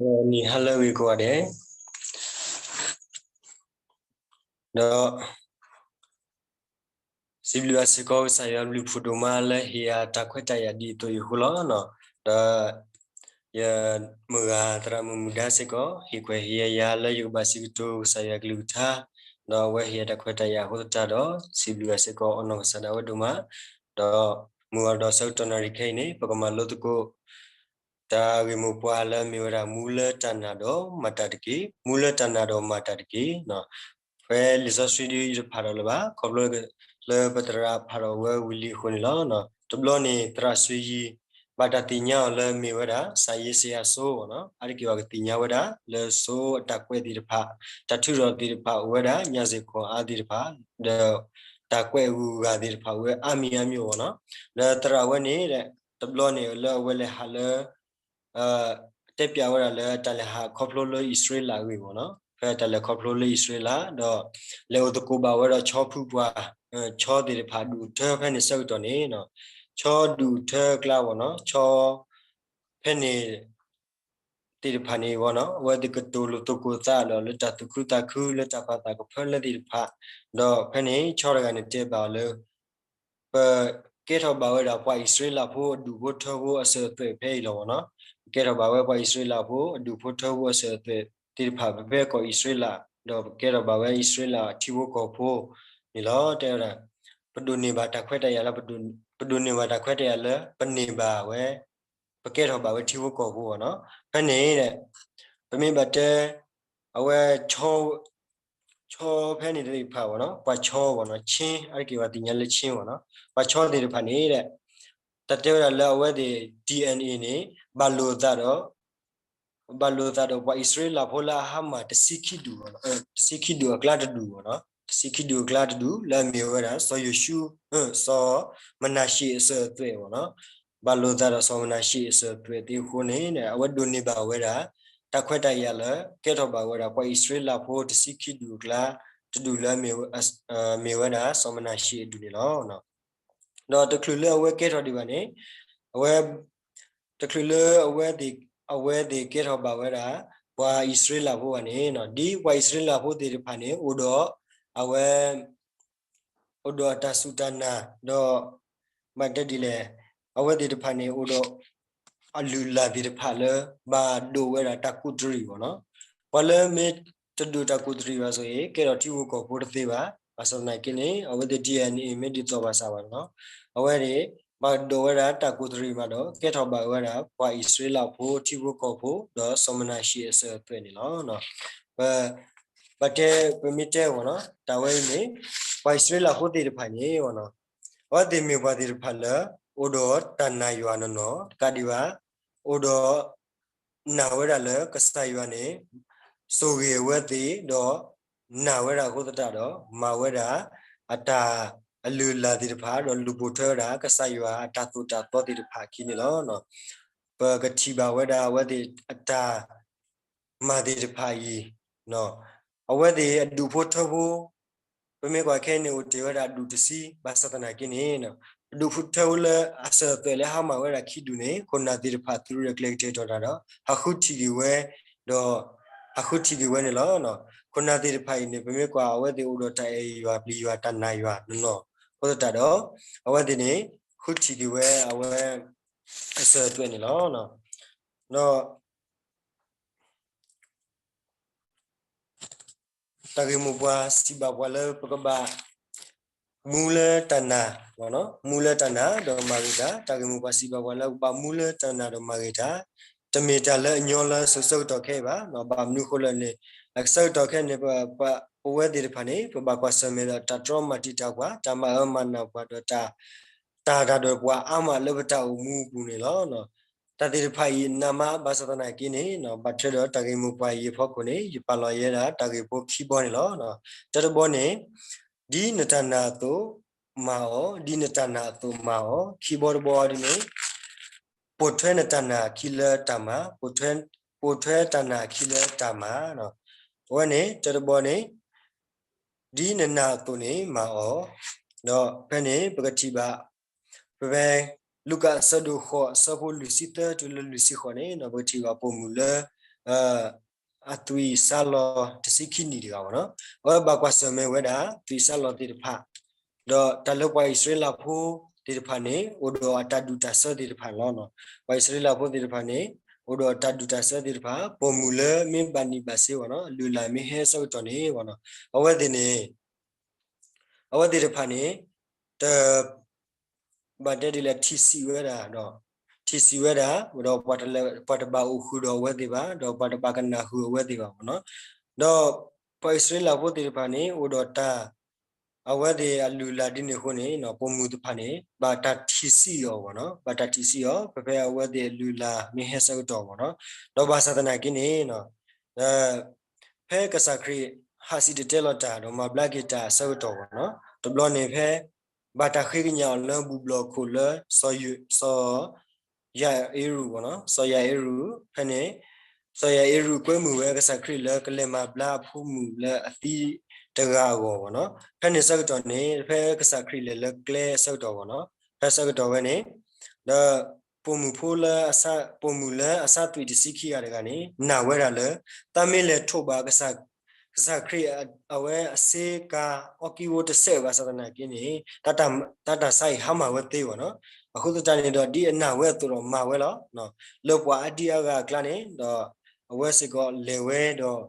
နံၤဟါလၢအဂ့ၤကိးဂၤဒဲး, ဒီး စံးဘျုးဘၣ်စ့ၢ်ကီးကစၢ်ယွၤအဘျုးဖးဒိၣ်မးလၢဟ့ၣ်ယၤတၢ်ခွဲးတၢ်ယာ်ဒ်အသိးအံၤအဃိလီၤ. ဒီး ယမုၢ်ဂၤသရၣ်မုၣ်မုၣ်ဒါစ့ၢ်ကီး ဟ့ၣ်ခွဲးဟ့ၣ်ယာ်ယၤလၢယကဘၣ်စံးကတိၤကစၢ်ယွၤကလုၢ်ကထါ, ဒီးအဝဲဟ့ၣ်ယၤတၢ်ခွဲးတၢ်ယာ်အဃိသတးဒီး စံးဘျုးဘၣ်စ့ၢ်ကီးအီၤနီၢ်ကစၢ်ဒၣ်ဝဲဒိၣ်မး, ဒီးမုၢ်ဂီၤဒီးဆၢကတီၢ်နၣ်ရံၣ်ခဲအံၤန့ၣ် ပကမၤလိသကိး တၢ်ဂ့ၢ်မိၢ်ပှၢ်လၢအမ့ၢ်ဝဲဒၣ် မူလၢတၢ်နာ်ဒီးမၤတၢ်တက့ၢ်, မူလၢတၢ်နာ်ဒီးမၤတၢ်တက့ၢ်. ဖဲလံာ်စီဆှံဒ်ယတဖးထီၣ်လၢၤဘၣ် ခီဖျိလၢပသရၣ်ဖးထီၣ်ဝဲဝံၤလံအဃိန့ၣ်လီၤ. တဘျီန့ၣ် သရၣ်စွ့ယံၤ ဘၣ်တၢ်သ့ၣ်ညါအီၤလၢမ့ၢ်ဝဲဒၣ် စၤယ့းစယၤစိၤနီၤ, အါတက့ၢ်ပှၤကသ့ၣ်ညါဝဲဒၣ် လၢစိၤအတၢ်ကွဲးသ့ၣ်တဖၣ်, တၢ်ထုးထီၣ်သ့ၣ်တဖၣ်အိၣ်ဝဲဒၣ် ညၣ်စ့ၣ်ခီၣ်အါသ့ၣ်တဖၣ်, ဒီး တၢ်ကွဲးအဂုၤအဂၤသ့ၣ်တဖၣ်အိၣ်ဝဲအါမံၤအါမံၤအီၤနီၤ. ဒီးသရၣ်ဝဲန့ၣ် တဘျီန့ၣ်လၢအဝဲလဲၤဟးလၢ တဲပၠးဝဲဒၣ်လၢတၢ်လဲၤဟးခီဖျိလၢအံၣ်စရ့လးအဂ့ၢ်အီၤနီၤ, ဖဲတၢ်လဲၤခီဖျိလၢအံၣ်စရ့လး ဒီး လဲၤအိၣ်သကိးဘၣ်ဝဲဒီးဆီဖုပှၤ, ဆီသ့ၣ်တဖၣ်ဒူၣ်အထၢဖဲန့ၣ်ဆၢကတီၢ်န့ၣ်, ဆီဒူၣ်အထၢအကျါအီၤနီၤ, ဆီ ဖဲန့ၣ် သ့ၣ်တဖၣ်န့ၣ်အီၤနီၤ, အဝဲသ့ၣ်ကတိၤလိာ်သကိးသးဒီးလၢတၢ်သူၣ်ခုသးခု လၢတၢ်ပာ်သးကဖၢလၢသ့ၣ်တဖၣ်, ဒီးဖဲန့ၣ် ဆီတဂၤန့ၣ်တဲဘၣ်အီၤလၢ ပကဲထီၣ်ဘၣ်ဝဲဒၣ်ပှၤအံၣ်စရ့လးဖိအဒူၣ်ဖိထၢဖိအစၢၤအသွဲၣ်ဖဲအံၤလီၤအီၤနီၤ, ပကဲထီၣ်ဘၣ်ဝဲပှၤအံၣ်စရ့လးဖိအဒူၣ်ဖိထၢဖိအစၢၤအသွဲၣ်သ့ၣ်တဖၣ်ဖဲကီၢ်အံၣ်စရ့လး, ဒီးပကဲထီၣ်ဘၣ်ဝဲအံၣ်စရ့လးထံဖိကီၢ်ဖိန့ၣ်လီၤ. တဲဝဲဒၣ် ပဒိးန့ၢ်ဘၣ်တၢ်ခွဲးတၢ်ယာ်လၢ ပဒိးန့ၢ်ဘၣ်တၢ်ခွဲးတၢ်ယာ်လၢ ပန့ၢ်ဘၣ်ဝဲ ပကဲထီၣ်ဘၣ်ဝဲထံဖိကီၢ်ဖိအီၤနီၤ, ဖဲန့ၣ် ပမ့ၢ်ဘၣ်တဲ အဝဲ ဆီဖဲန့ၣ်သ့ၣ်တဖၣ်အီၤနီၤ, ပှၤဆီအီၤနီၤ, ချင်း အါတက့ၢ်ပှၤသ့ၣ်ညါလၢ ချင်း အီၤနီၤ, ပှၤဆီသ့ၣ်တဖၣ်န့ၣ် တၢ်တဲဝဲဒၣ်လၢအဝဲသ့ၣ် DNA န့ၣ် ဘၣ်လိာ်သးဒီး ဘၣ်လိာ်သးဒီးပှၤအံၣ်စရ့လးဖိလၢအဟါမၢ်တဆံခံဒူၣ်, တဆံခံဒူၣ်အကျါတဒူၣ်အီၤနီၤ, တဆံခံဒူၣ်အကျါတဒူၣ် လၢအမ့ၢ်ဝဲဒၣ် စီၤယိၤၡူ, စီၤမနၤၡ့ၣ်အစၢၤအသွဲၣ်အီၤနီၤ, ဘၣ်လိာ်သးဒီးစီၤမနၤၡ့ၣ်အစၢၤအသွဲၣ်သ့ၣ်အဃိန့ၣ် အဝဲဒိးန့ၢ်ဘၣ်ဝဲဒၣ် တၢ်ခွဲးတၢ်ယာ်လၢ ကဲထီၣ်ဘၣ်ဝဲဒၣ် ပှၤအံၣ်စရ့လးဖိတဆံခံဒူၣ်အကျါ တဒူၣ်လၢ မ့ၢ်ဝဲဒၣ်စီၤမနၤၡ့ၣ်အဒူၣ်န့ၣ်လီၤ. ဒီးတချုးလၢအဝဲကဲထီၣ်ဒံးဘၣ်န့ၣ်, အဝဲ တချုးလၢအဝဲသ့ၣ်ကဲထီၣ်ဘၣ်ဝဲဒၣ် ပှၤအံၣ်စရ့လးဖိဘၣ်န့ၣ်, ဒ်ပှၤအံၣ်စရ့လးဖိသ့ၣ်တဖၣ်န့ၣ် အိၣ်ဒီး အဝဲ အိၣ်ဒီးအတၢ်စူၢ်တၢ်နာ် ဒီး ဘၣ်တဲဒ်လဲၣ်, အဝဲသ့ၣ်တဖၣ်န့ၣ် အိၣ်ဒီး အလုၢ်အလၢ်သ့ၣ်တဖၣ်လၢ ဘၣ်ဒိးဝဲဒၣ်တၢ်ကူးတရံးအီၤနီၤ, ပှၤလၢမ့ၢ်တဒိးတၢ်ကူးတရံးဘၣ်ဆိၣ်ဂ့ၤ ကဲထီၣ်ထံဖိကီၢ်ဖိတသ့ဘၣ်, ဘၣ်ဆၣ်သနာ်က့န့ၣ် အဝဲသ့ၣ် DNA မ့ၢ်ဒ်သိးဘၣ်ဆၣ်ဘၣ်န့ၣ်လီၤ, အဝဲန့ၣ် ဘၣ်ဒိးဝဲဒၣ်တၢ်ကူးတရံးမးဒီး ကဲထီၣ်ဘၣ်ဝဲဒၣ် ပှၤအံၣ်စရ့လးဖိထံဖိကီၢ်ဖိ ဒီးစီၤမနၤၡ့ၣ်အစၢၤအသွဲၣ်န့ၣ်လီၤ. ပ ဘၣ်တဲ ပမ့ၢ်တဲအီၤနီၤ တၢ်ဝဲအံၤန့ၣ် ပှၤအံၣ်စရ့လးဖိသ့ၣ်တဖၣ်န့ၣ် အဝဲသ့ၣ်မ့ၢ်ပှၤသ့ၣ်တဖၣ်လၢ အိၣ်ဒီးတၢ်နာ်ယွၤနီၢ်နီၢ်တကးဒံးဘၣ်, အိၣ်ဒီး နာ်ဝဲဒၣ်လၢကစၢ်ယွၤန့ၣ် ဆိၣ်ဂ့ၤအဝဲသ့ၣ်ဒီး နာ်ဝဲဒၣ်အဃိသတးဒီး မၤဝဲဒၣ် အတၢ်အလုၢ်အလၢ်သ့ၣ်တဖၣ် ဒီးလူၤပိာ်ထွဲဝဲဒၣ် ကစၢ်ယွၤအတၢ်သိၣ်တၢ်သီသ့ၣ်တဖၣ်အခံန့ၣ်လီၤ. ပကထံၣ်ဘၣ်ဝဲဒၣ်အဝဲသ့ၣ်အတၢ် မၤသ့ၣ်တဖၣ်အံၤ, အဝဲသ့ၣ်အဒူၣ်ဖိထၢဖိ, ပမ့ၢ်ကွၢ်ခဲအံၤန့ၣ် အိၣ်တ့ၢ်ဝဲဒၣ်အဒူၣ်တဆံ, ဘၣ်ဆၣ်သနာ်က့န့ၣ် အဒူၣ်ဖိထၢဖိလၢအစၢၤအသွဲၣ်လၢဟါမၢ်ဝဲဒၣ်ခံဒူၣ်န့ၣ် ခိၣ်နၢ်သ့ၣ်တဖၣ်သုးရ့ၣ်ကျဲၤကတၢၢ်ထီၣ်တၢ်ဒီး ဟးဃုထံၣ်က့ၤဝဲ, ဒီး ဟးဃုထံၣ်က့ၤဝဲန့ၣ်လီၤ. ခိၣ်နၢ်သ့ၣ်တဖၣ်အံၤန့ၣ် ပမ့ၢ်ကွၢ်အဝဲသ့ၣ်အိၣ်ဒီးတၢ်အဲၣ်ယွၤပျံၤယွၤတၢ်နာ်ယွၤနီၢ်နီၢ်အဃိသတးဒီး အဝဲသ့ၣ်န့ၣ် ဃုထံၣ်က့ၤဝဲအဝဲ အစၢၤအသွဲၣ်န့ၣ်လီၤ. ဒီး တၢ်ဂ့ၢ်မိၢ်ပှၢ်စံးဘၣ်ပှၤလၢပကဘၣ် မူလၢတၢ်နာ်, မူလၢတၢ်နာ်ဒီးမၤဂ့ၤတၢ်, တၢ်ဂ့ၢ်မိၢ်ပှၢ်စံးဘၣ်ပှၤလၢပကဘၣ်မူလၢတၢ်နာ်ဒီးမၤဂ့ၤတၢ်, တမ့ၢ်တၢ်လၢအညီလၢစိၤဆၢကတီၢ်ခဲအံၤဘၣ်. ဘၣ်မနုၤအဃိလဲၣ်န့ၣ် အဆၢကတီၢ်ခဲအံၤန့ၣ် ပဝဲသ့ၣ်တဖၣ်န့ၣ် ပဘၣ်ကွၢ်ဆၢၣ်မဲာ်ဒီးတၢ်တြီမၤတံာ်တာ်ပှၤ, တၢ်မၤအၢမၤနးပှၤဒီးတၢ် တၢ်တၢ်ဒီးပှၤအါမးလၢပတၢ်အိၣ်မူအပူၤန့ၣ်လီၤ. တၢ်သ့ၣ်တဖၣ်အံၤနးမး ဘၣ်ဆၣ်သနာ်က့န့ၣ် ဘၣ်ထွဲဒီးတၢ်ဂ့ၢ်မိၢ်ပှၢ်အံၤအဖီခိၣ်န့ၣ် ယပာ်လီၤယဲဒၣ်တၢ်ဂ့ၢ်ဖိခံဘီန့ၣ်လီၤ. တၢတဘီန့ၣ် ဒ်နတၢ်နာ်အသိးမၤအီၤ, ဒ်နတၢ်နာ်အသိးမၤအီၤ, ခံဘီတဘီဒ်န့ၣ် ပိာ်ထွဲနတၢ်နာ်ခံလၢတၢ်မၤ, ပိာ်ထွဲတၢ်နာ်ခံလၢတၢ်မၤ, အဝဲန့ၣ် တၢတဘီန့ၣ် ဒ်နနာ်အသိးန့ၣ်မၤအီၤ, ဒီးဖဲန့ၣ် ပကထံၣ်ဘၣ် ဖဲ လူၤကၣ်အဆၢဒိၣ်ဃိး အဆၢဖိလွံၢ်ဆံသၢတုၤလၢလွံၢ်ဆံဃိးန့ၣ် ပကထံၣ်ဘၣ်ပိာ်မုၣ်လၢ အသွံၣ်စၢ်လီၤတဆံခံနံၣ်တဂၤဘၣ်နီၤ. အဝဲဘၣ်ကွၢ်ဆၢၣ်မဲာ်ဝဲဒၣ် သွံၣ်စၢ်လီၤသ့ၣ်တဖၣ်, ဒီးတၢ်လၢပှၤအံၣ်စရ့လးဖိသ့ၣ်တဖၣ်န့ၣ် အိၣ်ဒီးအတၢ်ဒူၣ်တၢ်ဆၢသ့ၣ်တဖၣ်လီၤ. ပှၤအံၣ်စရ့လးဖိသ့ၣ်တဖၣ်န့ၣ် အိၣ်ဒီးတၢ်ဒူၣ်တၢ်ဆၢသ့ၣ်တဖၣ်, ပိာ်မုၣ်လၢမ့ၢ်ဘၣ်နံၣ်ဘၣ်စ့ဘၣ်နီၤ, အလုၢ်အလၢ်မ့ၢ်ဟဲဆၢကတီၢ်န့ၣ်ဘၣ်နီၤ, အဝဲသ့ၣ်န့ၣ် အဝဲသ့ၣ်တဖၣ်န့ၣ် တ ဘၣ်တဲဒ်လဲၣ် ထံၣ်ဆံးဝဲဒၣ်ဒီး ထံၣ်ဆံးဝဲဒၣ် ဒီးပှၤတဘၣ်အိၣ်ဃုာ်ဒီးအဝဲသ့ၣ်ဘၣ်, ဒီးပှၤတဘၣ်ကနၣ်ဃုာ်အဝဲသ့ၣ်ဘၣ်ဘၣ်နီၤ. ဒီးပှၤအံၣ်စရ့လးဖိသ့ၣ်တဖၣ်န့ၣ် အိၣ်ဒီးတၢ် အဝဲသ့ၣ်အလုၢ်အလၢ်ဒ်န့ၣ်အဃိန့ၣ် ပိာ်မုၣ်တဖၣ်န့ၣ် ဘၣ်တၢ်ထံၣ်ဆံးအီၤဘၣ်နီၤ, ဘၣ်တၢ်ထံၣ်ဆံးအီၤ ဖဲဖဲအဝဲသ့ၣ်အလုၢ်အလၢ်မ့ၢ်ဟဲဆၢကတီၢ်ဘၣ်နီၤ. ဒီးဘၣ်ဆၣ်သနာ်က့န့ၣ် ဖဲကစၢ်ခရံာ်ဟးစံၣ်တဲၤတဲလီၤတၢ်ဒီးမၤဘျါက့ၤတၢ်အဆၢကတီၢ်ဘၣ်နီၤ, တဘျီန့ၣ်ဖဲ ဘၣ်တၢ်ဃ့ကညးအီၤလၢဘူၣ်ဘျီၣ်ခိၣ်လၢ စီၤယၤအ့ရူၢ်ဘၣ်နီၤ, စီၤယၤအ့ရူၢ် ဖဲန့ၣ် စီၤယၤအ့ရူၢ်ကွဲမုာ်ဝဲကစၢ်ခရံာ်လၢကလဲၤမၤဘျါအဖိမုၣ်လၢအသံတဂၤအဂီၢ်ဘၣ်နီၤ. ဖဲန့ၣ်ဆၢကတီၢ်န့ၣ် ဖဲကစၢ်ခရံာ်လဲၤလၢကျဲအဆၢကတီၢ်ဘၣ်နီၤ, ဖဲဆၢကတီၢ်ဝဲန့ၣ် ဒီးပိာ်မုၣ်ဖိလၢ ပိာ်မုၣ်လၢအဆါသွံၣ်တဆံခံဂၤတဂၤန့ၣ် နာ်ဝဲဒၣ်လၢ တၢ်မ့ၢ်လဲၤထိးဘၣ် ကစၢ်ခရံာ် အဝဲအဆ့ကၤအီကံဝဲတစဲးဘၣ်ဆၣ်သနာ်က့န့ၣ် တၢ်တၢ်ဆါအံၤဟါမၢ်ဝဲသ့ဘၣ်နီၤ. အဃိသတးန့ၣ်ဒီး ဒ်အနာ်ဝဲအသိးဒီးမၤဝဲလီၤ. လၢပှၤအါဒံအါဂၤအကျါန့ၣ်ဒီး အဝဲစ့ၢ်ကီးလဲၤဝဲဒီး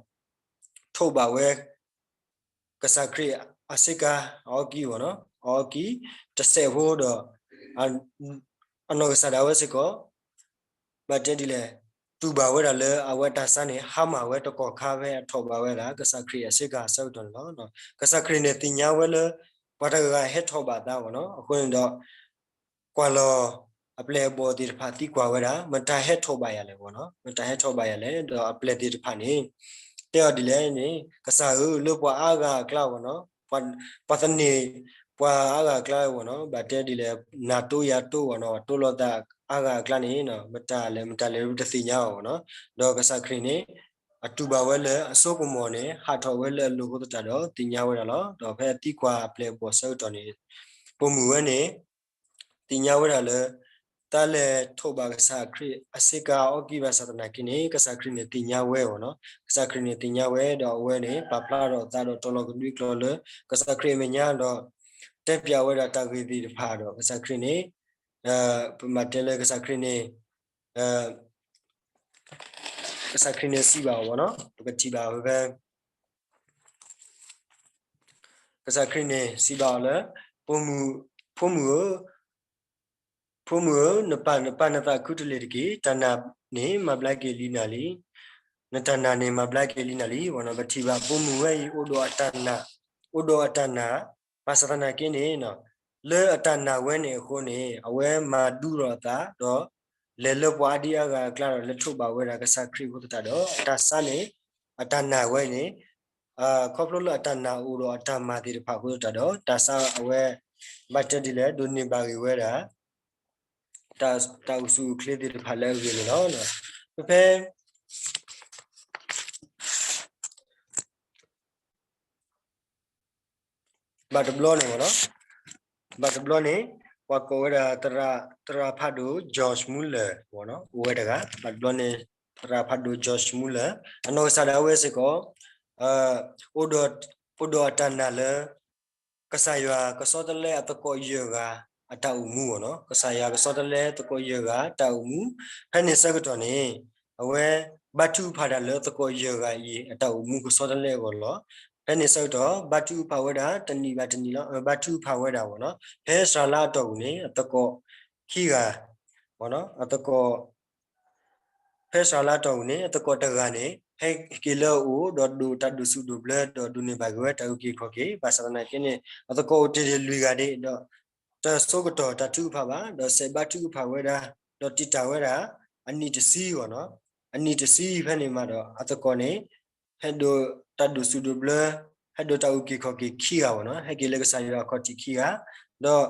ထိးဘၣ်ဝဲ ကစၢ်ခရံာ်အဆ့ကၤအီကံဘၣ်နီၤ, အီကံတစဲးဖိဒီး အနီၢ်ကစၢ်ဒၣ်ဝဲစ့ၢ်ကီး ဘၣ်တဲဒ်လဲၣ်, တူၢ်ဘၣ်ဝဲဒၣ်လၢအဝဲတၢ်ဆါန့ၣ် ဟါမၢ်ဝဲတကီၢ်ခါဖဲအထိးဘၣ်ဝဲဒၣ် ကစၢ်ခရံာ်အဆ့ကၤအဆၢကတီၢ်န့ၣ်လီၤ. ကစၢ်ခရံာ်န့ၣ်သ့ၣ်ညါဝဲလၢ ပှၤတဂၤဂၤဟဲထိးဘၣ်သးဘၣ်နီၤ. အဃိန့ၣ်ဒီး ကွၢ်လီၤအပျဲၢ်အဘီၣ်သ့ၣ်တဖၣ်သံကွၢ်ဝဲဒၣ် မတၤဟဲထိးဘၣ်ယၤလဲၣ်ဘၣ်နီၤ, မတၤဟဲထိးဘၣ်ယၤလဲၣ်. ဒီးအပျဲၢ်သ့ၣ်တဖၣ်န့ၣ် တဲအီၤဒ်လဲၣ်န့ၣ် ကစၢ်ဧၢ လၢပှၤအါဂၤအကျါဘၣ်နီၤ, ပှၤသန့ၤ ပှၤအါဂၤအကျါဘၣ်နီၤ, ဘၣ်တဲဒ်လဲၣ် နၤတိယၤတိဘၣ်နီၤ, တိလိာ်သးအါဂၤအကျါန့ၣ် မတၤလဲၣ် မတၤလဲၣ်တသ့ၣ်ညါဘၣ်နီၤ. ဒီးကစၢ်ခရံာ်န့ၣ် အတူၢ်ဘၣ်ဝဲလၢအစိကမီၤန့ၣ် ဟးထီၣ်ဝဲလၢအလိၤအဃိသတးဒီး သ့ၣ်ညါဝဲဒၣ်လီၤ. ဒီးဖဲအသံကွၢ်အပျဲၢ်အဘီၣ်ဆၢကတီၢ်န့ၣ် ပိာ်မုၣ်ဝဲန့ၣ် သ့ၣ်ညါဝဲဒၣ်လၢ တၢ်လဲၤထိးဘၣ်ကစၢ်ခရံာ်အဆ့ကၤအီကံဘၣ်ဆၣ်သနာ်က့န့ၣ် ကစၢ်ခရံာ်န့ၣ်သ့ၣ်ညါဝဲဘၣ်နီၤ, ကစၢ်ခရံာ်န့ၣ်သ့ၣ်ညါဝဲဒီးအဝဲန့ၣ် ပာ်ဖျါထီၣ်အသးဒီးတီၤလီၤကဒွံကျီၤလၢ ကစၢ်ခရံာ်အမဲာ်ညါဒီး တဲပျးဝဲဒၣ်တၢ်ဂ့ၢ်သ့ၣ်တဖၣ်ဒီး ကစၢ်ခရံာ်န့ၣ် ပမၤတဲလၢကစၢ်ခရံာ်န့ၣ် ကစၢ်ခရံာ်န့ၣ်စံးဘၣ်အီၤဘၣ်နီၤ, ပကထံၣ်ဘၣ်ဝဲဖဲ ကစၢ်ခရံာ်န့ၣ်စံးဘၣ်အီၤလၢ ပိာ်မုၣ်, ဖိမုၣ်ဧၢ, ဖိမုၣ်ဧၢ, နပာ်နသးခုတလ့ၢ်တက့ၢ်. တၢ်နာ်န့ၣ်မၤဘျါက့ၤလံနၤလံ, နတၢ်နာ်န့ၣ်မၤဘျါက့ၤလံနၤလံ. ပထံၣ်ဘၣ်ပိာ်မုၣ်ဝဲအံၤ အိၣ်ဒီးအတၢ်နာ်, ဘၣ်ဆၣ်သနာ်က့န့ၣ် လၢအတၢ်နာ်ဝဲန့ၣ်အဃိန့ၣ် အဝဲမၤဒူထီၣ်အသးဒီး လဲၤလၢပှၤအါဒံအါဂၤအကျါဒီး လဲၤထိးဘၣ်ဝဲဒၣ်ကစၢ်ခရံာ်အဃိသတးဒီး အတၢ်ဆါန့ၣ် အတၢ်နာ်ဝဲန့ၣ် ခီဖျိလၢအတၢ်နာ်အိၣ်ဒီးအတၢ်မၤသ့ၣ်တဖၣ်အဃိသတးဒီး တၢ်ဆါအဝဲ ဘၣ်တဲဒ်လဲၣ် ဒိးန့ၢ်ဘၣ်ဂ့ၤဝဲဒၣ် တၢ်အိၣ်ဆူၣ်အိၣ်ချ့သ့ၣ်တဖၣ်လၢအဂ့ၢ်န့ၣ်လီၤ. ဖဲ ဘၣ်တဘျီန့ၣ်ဘၣ်နီၤ, ဘၣ်တဘျီန့ၣ် ပှၤကိးဝဲဒၣ် သရၣ်ဖးဒိၣ် George Muller အိၣ်ဝဲတဂၤ, ဘၣ်တဘျီန့ၣ် သရၣ်ဖးဒိၣ် George Muller အနီၢ်ကစၢ်ဒၣ်ဝဲစ့ၢ်ကီး အိၣ်ဒီးအတၢ်နာ်လၢ ကစၢ်ယွၤကဆီတလဲအသကိးယဲၢ်ဂၤအတၢ်အိၣ်မူဘၣ်နီၤ, ကစၢ်ယွၤကဆီတလဲသကိးယဲၢ်ဂၤအတၢ်အိၣ်မူ, ဖဲန့ၣ်ဆၢကတီၢ်န့ၣ် အဝဲဘါထုကဖၣ်တၢ်လၢသကိးယဲၢ်ဂၤအံၤအတၢ်အိၣ်မူကဆီတလဲအဂီၢ်လီၤ. ဖဲန့ၣ်ဆၢကတီၢ် ဘါထုကဖၣ်ဝဲဒၣ်တနံၣ်ဘၣ်တနံၣ်လီၤ, ဘါထုကဖၣ်ဝဲဒၣ်ဘၣ်နီၤ, ဖဲစှၤလါအတီၢ်ပူၤန့ၣ် အသကိးခံဂၤ အသကိး ဖဲစှၤလါအတီၢ်ပူၤန့ၣ် အသကိးတဂၤန့ၣ် ဟဲက့ၤလၢအအိၣ် ဒီးဒိးတၢ်ဒိးဆူၣ်ဒိးဘျၢ ဒီးဒိးန့ၢ်ဘၣ်က့ၤဝဲတၢ်အုၣ်က့ၤခီၣ်က့ၤ, ဘၣ်ဆၣ်သနာ်က့န့ၣ် အသကိးအိၣ်တ့ၢ်တ့ၢ်လွံၢ်ဂၤဒၣ်ဒီး တဆိကတီၢ်တၢ်ထုကဖၣ်ဘၣ်, ဒီးစဲးဘါထုကဖၣ်ဝဲဒၣ် ဒီးတံာ်တာ်ဝဲဒၣ် အနံၣ်တဆံဘၣ်နီၤ, အနံၣ်တဆံဖဲန့ၣ်မးဒီး အသကိးန့ၣ် ဟဲဒိးတၢ်ဒိးဆူၣ်ဒိးဘျၢ, ဟဲဒိးတၢ်အုၣ်က့ၤခီၣ်က့ၤခံဂၤဘၣ်နီၤ, ဟဲက့ၤလၢကစၢ်ယွၤအခီၣ်ထံးခံဂၤ, ဒီး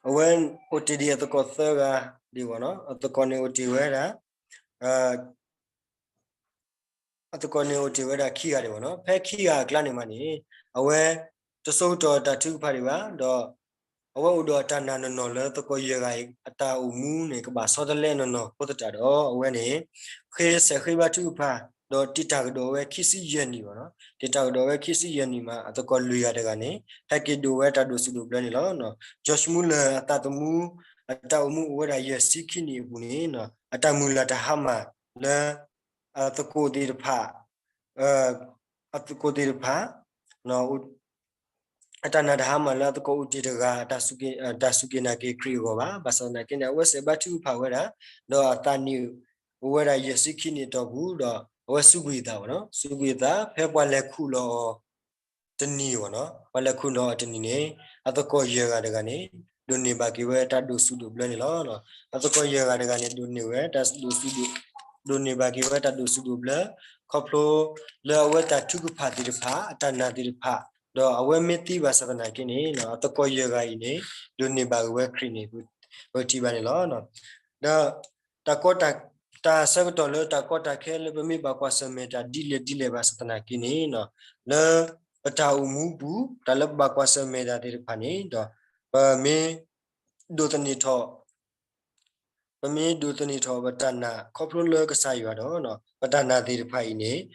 အဝဲအိၣ်တ့ၢ်ဒံးအသကိးသၢဂၤဒံးဘၣ်နီၤ, အသကိးန့ၣ်အိၣ်တ့ၢ်ဝဲဒၣ် အသကိးန့ၣ်အိၣ်တ့ၢ်ဝဲဒၣ်ခံဂၤဒံးဘၣ်နီၤ, ဖဲခံဂၤအကျါန့ၣ်မးန့ၣ် အဝဲ တစိကတီၢ်တၢ်ထုကဖၣ်ဒံးဘၣ်, ဒီးအဝဲအိၣ်ဒီးအတၢ်နာ်နီၢ်နီၢ်လၢသကိးယဲၢ်ဂၤအံၤ အတၢ်အိၣ်မူန့ၣ် ကဘၣ်ဆီတလဲနီၢ်နီၢ်အဃိသတးဒီး အဝဲန့ၣ် ဃ့စဲးဃ့ဘါထုကဖၣ်, ဒီးတ့တၢ်ကဒီးဝဲခံဆံယဲၢ်နံၣ်ဘၣ်နီၤ, တ့တၢ်ကဒီးဝဲခံဆံယဲၢ်နံၣ်မး အသကိးလွံၢ်ဂၤတဂၤန့ၣ် ဟဲက့ၤဒိးဝဲတၢ်ဒိၣ်စူၣ်ဒိၣ်ဘျၢန့ၣ်လီၤ. George Muller အသးသမူ အတၢ်အိၣ်မူအိၣ်ဝဲဒၣ်ယဲၢ်ဆံခံနံၣ်အပူၤန့ၣ် အတၢ်မုၢ်လၢ်တၢ်ဟါမၢ်လၢ အသကိးသ့ၣ်တဖၣ် အသကိးသ့ၣ်တဖၣ် အတၢ်နာ်တဟါမၢ်လၢအသကိးအိၣ်တ့ၢ်တဂၤ တၢ်စူၢ်က့ၤနာ်က့ၤခရံာ်အဂီၢ်ဘၣ်. ဘၣ်ဆၣ်သနာ်က့န့ၣ် အဝဲစဲးဘါထုကဖၣ်ဝဲဒၣ်, ဒီးအသးနံၣ်အိၣ်ဝဲဒၣ်ယဲၢ်ဆံခံနံၣ်အတီၢ်ပူၤ ဒီးအဝဲစူးကွံာ်အသးဘၣ်နီၤ, စူးကွံာ်အသး ဖဲပှၤလဲၤခူၣ်လီၤအီၤတနံၤဘၣ်နီၤ, ပှၤလဲၤခူၣ်လီၤအီၤတနံၤန့ၣ် အသကိးယဲၢ်ဂၤတဂၤန့ၣ် ဒိးန့ၢ်ဘၣ်က့ၤဝဲတၢ်ဒိၣ်စူၣ်ဒိၣ်ဘျၢန့ၣ်လီၤ. အသကိးယဲၢ်ဂၤတဂၤန့ၣ် ဒိးန့ၢ်ဝဲတၢ်ဒိၣ်စူၣ်ဒိၣ် ဒိးန့ၢ်ဘၣ်က့ၤဝဲတၢ်ဒိၣ်စူၣ်ဒိၣ်ဘျၢ ခီဖျိလၢအဝဲတၢ်ထုကဖၣ်သ့ၣ်တဖၣ် အတၢ်နာ်သ့ၣ်တဖၣ် ဒီးအဝဲမ့ၢ်သံဘၣ်ဆၣ်သနာ်က့န့ၣ် အသကိးယဲၢ်ဂၤအံၤန့ၣ် ဒိးန့ၢ်ဘၣ်က့ၤဝဲခရံာ်န့ၣ် ပထံၣ်ဘၣ်န့ၣ်လီၤ. ဒီးတၢ်ကီတၢ် တၢ်ဆၢကတီၢ်လၢတၢ်ကီတၢ်ခဲလၢပမ့ၢ်ဘၣ်ကွၢ်ဆၢၣ်မဲာ်တၢ်ဒ်လဲၣ်ဒ်လဲၣ်ဘၣ်ဆၣ်သနာ်က့န့ၣ် လၢပတၢ်အိၣ်မူပူၤ တၢ်လၢပဘၣ်ကွၢ်ဆၢၣ်မဲာ်တၢ်သ့ၣ်တဖၣ်န့ၣ် ဒီးပမ့ၢ်ဒိးသန့ၤထီၣ် ပမ့ၢ်ဒိးသန့ၤထီၣ်ပတၢ်နာ်ခီဖျိလၢကစၢ်ယွၤဒီး ပတၢ်နာ်သ့ၣ်တဖၣ်အံၤန့ၣ်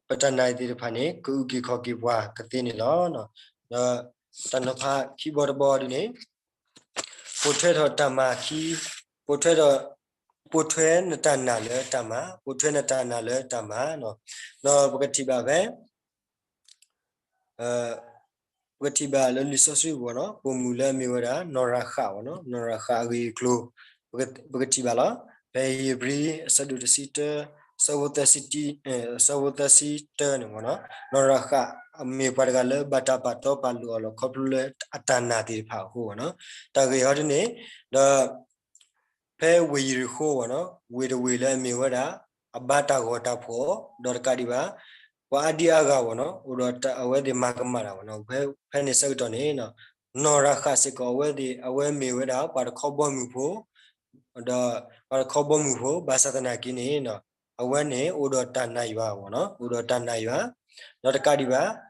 ပတၢ်နာ်သ့ၣ်တဖၣ်န့ၣ် ကအုၣ်က့ၤခီၣ်က့ၤပှၤကသ့န့ၣ်လီၤ. ဒီးတၢ်နီၤဖးခံဘီတဘီဒ်န့ၣ် ပိာ်ထွဲထီၣ်တၢ်မၤခံ, ပိာ်ထွဲထီၣ် ပိာ်ထွဲနတၢ်နာ်လၢတၢ်မၤ, ပိာ်ထွဲနတၢ်နာ်လၢတၢ်မၤ, ဒီးပကထံၣ်ဘၣ်ဖဲ ပကထံၣ်ဘၣ်လၢလံာ်စီဆှံပူၤနီၤ ပိာ်မုၣ်လၢအမ့ၢ်ဝဲဒၣ် နီၢ်ရၤဃးနီၤ, နီၢ်ရၤဃးအဂ့ၢ်အကျိၤ ပကထံၣ်ဘၣ်လီၤ. ဖဲဧ့ၤဘြံၤအဆၢဒိၣ်တဆံတၢ ဆၢဖိသၢဆံတၢ ဆၢဖိသၢဆံတၢန့ၣ်နီၤ, နီၢ်ရၤဃးအမ့ၢ်ပှၤတဂၤလၢဘၣ်တၢ်ပာ်တီပာ်လိၤအီၤလီၤ ခီဖျိလၢအတၢ်နာ်သ့ၣ်တဖၣ်အဃိနီၤ, တၢ်ဂ့ၢ်ဟီဒ်န့ၣ် ဒီး ဖဲဝ့ၢ်ယရံၤဃိဝဲနီၤ, ဝ့ၢ်တဝ့ၢ်လၢအမ့ၢ်ဝဲဒၣ် အဘါတၢ်ဂီၤတၢ်ဖှီၣ် ဒီးတကးဒံးဘၣ် ပှၤအါဒံအါဂၤဝဲနီၤ အိၣ်ဒီးအဝဲသ့ၣ်မၤကမၣ်တၢ်ဝဲနီၤ, ဖဲန့ၣ်ဆၢကတီၢ်န့ၣ် နီၢ်ရၤဃးစ့ၢ်ကီးအဝဲသ့ၣ် အဝဲမ့ၢ်ဝဲဒၣ်ပှၤတခီဘီမုၢ်ဖိ ဒီးပှၤတခီဘီမုၢ်ဖိ ဘၣ်ဆၣ်သနာ်က့န့ၣ် အဝဲန့ၣ်အိၣ်ဒီးတၢ်နာ်ယွၤဝဲနီၤ, အိၣ်ဒီးတၢ်နာ်ယွၤ ဒီးတကးဒံးဘၣ်